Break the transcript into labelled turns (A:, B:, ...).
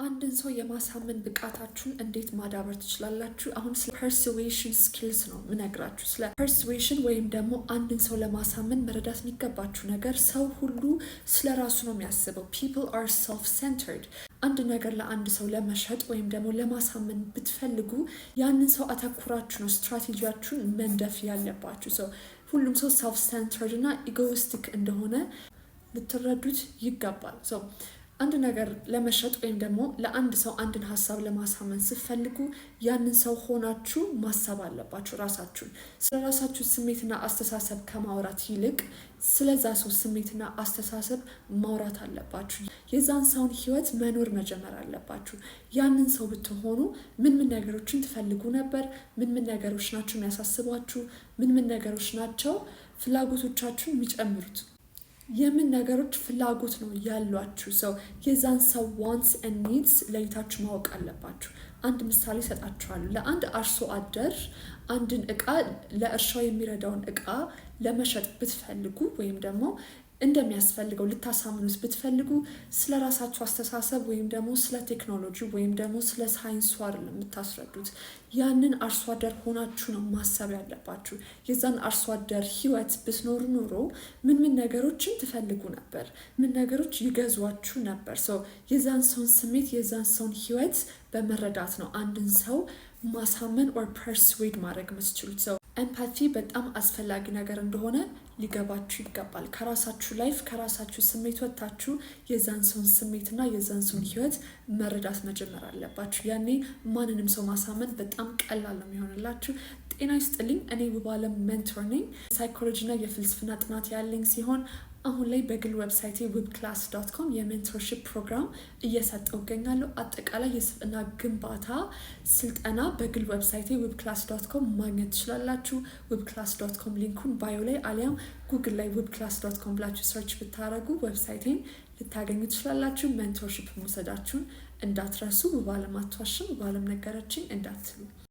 A: አንድን ሰው የማሳመን ብቃታችሁን እንዴት ማዳበር ትችላላችሁ? አሁን ስለ persuasion skills ነው ምነግራችሁ። ስለ persuasion ወይም ደግሞ አንድን ሰው ለማሳመን መረዳት የሚገባችሁ ነገር ሰው ሁሉ ስለ ራሱ ነው የሚያስበው። People are self centered። አንድ ነገር ለአንድ ሰው ለመሸጥ ወይም ደግሞ ለማሳመን ብትፈልጉ ያንን ሰው አተኩራችሁ ነው ስትራቴጂያችሁን መንደፍ ያለባችሁ። So ሁሉም ሰው self centered እና egoistic እንደሆነ ልትረዱት ይገባል። So አንድ ነገር ለመሸጥ ወይም ደግሞ ለአንድ ሰው አንድን ሀሳብ ለማሳመን ስትፈልጉ ያንን ሰው ሆናችሁ ማሰብ አለባችሁ። ራሳችሁን ስለ ራሳችሁ ስሜትና አስተሳሰብ ከማውራት ይልቅ ስለዛ ሰው ስሜትና አስተሳሰብ ማውራት አለባችሁ። የዛን ሰውን ህይወት መኖር መጀመር አለባችሁ። ያንን ሰው ብትሆኑ ምን ምን ነገሮችን ትፈልጉ ነበር? ምን ምን ነገሮች ናቸው የሚያሳስቧችሁ? ምን ምን ነገሮች ናቸው ፍላጎቶቻችሁን የሚጨምሩት? የምን ነገሮች ፍላጎት ነው ያሏችሁ? So የዛን ሰው wants and needs ለይታችሁ ማወቅ አለባችሁ። አንድ ምሳሌ እሰጣችኋለሁ። ለአንድ አርሶ አደር አንድን እቃ፣ ለእርሻው የሚረዳውን እቃ ለመሸጥ ብትፈልጉ ወይም ደግሞ እንደሚያስፈልገው ልታሳምኑት ብትፈልጉ ስለ ራሳችሁ አስተሳሰብ ወይም ደግሞ ስለ ቴክኖሎጂ ወይም ደግሞ ስለ ሳይንሱ አይደለም የምታስረዱት። ያንን አርሶ አደር ሆናችሁ ነው ማሰብ ያለባችሁ። የዛን አርሶ አደር ህይወት ብትኖሩ ኖሮ ምን ምን ነገሮችን ትፈልጉ ነበር? ምን ነገሮች ይገዟችሁ ነበር? So የዛን ሰውን ስሜት፣ የዛን ሰውን ህይወት በመረዳት ነው አንድን ሰው ማሳመን or persuade ማድረግ የምትችሉት። So empathy በጣም አስፈላጊ ነገር እንደሆነ ሊገባችሁ ይገባል። ከራሳችሁ life፣ ከራሳችሁ ስሜት ወጥታችሁ የዛን ሰውን ስሜትና የዛን ሰውን ህይወት መረዳት መጀመር አለባችሁ። ያኔ ማንንም ሰው ማሳመን በጣም ቀላል ነው የሚሆንላችሁ። ጤና ይስጥልኝ። እኔ ውባለም mentor ነኝ። ሳይኮሎጂና የፍልስፍና ጥናት ያለኝ ሲሆን አሁን ላይ በግል website ኤ wubclass.com የ mentorship ፕሮግራም እየሰጠው እገኛለሁ። አጠቃላይ የስብዕና ግንባታ ስልጠና በግል website ኤ wubclass.com ማግኘት ትችላላችሁ። wubclass.com link ኡን bio ላይ አሊያም ጉግል ላይ wubclass.com ብላችሁ search ብታደረጉ website ኤን ልታገኙ ትችላላችሁ። Mentorship መውሰዳችሁን እንዳትረሱ። ውብ አለም አትዋሽም፣ ውብ አለም ነገረችኝ እንዳትሉ።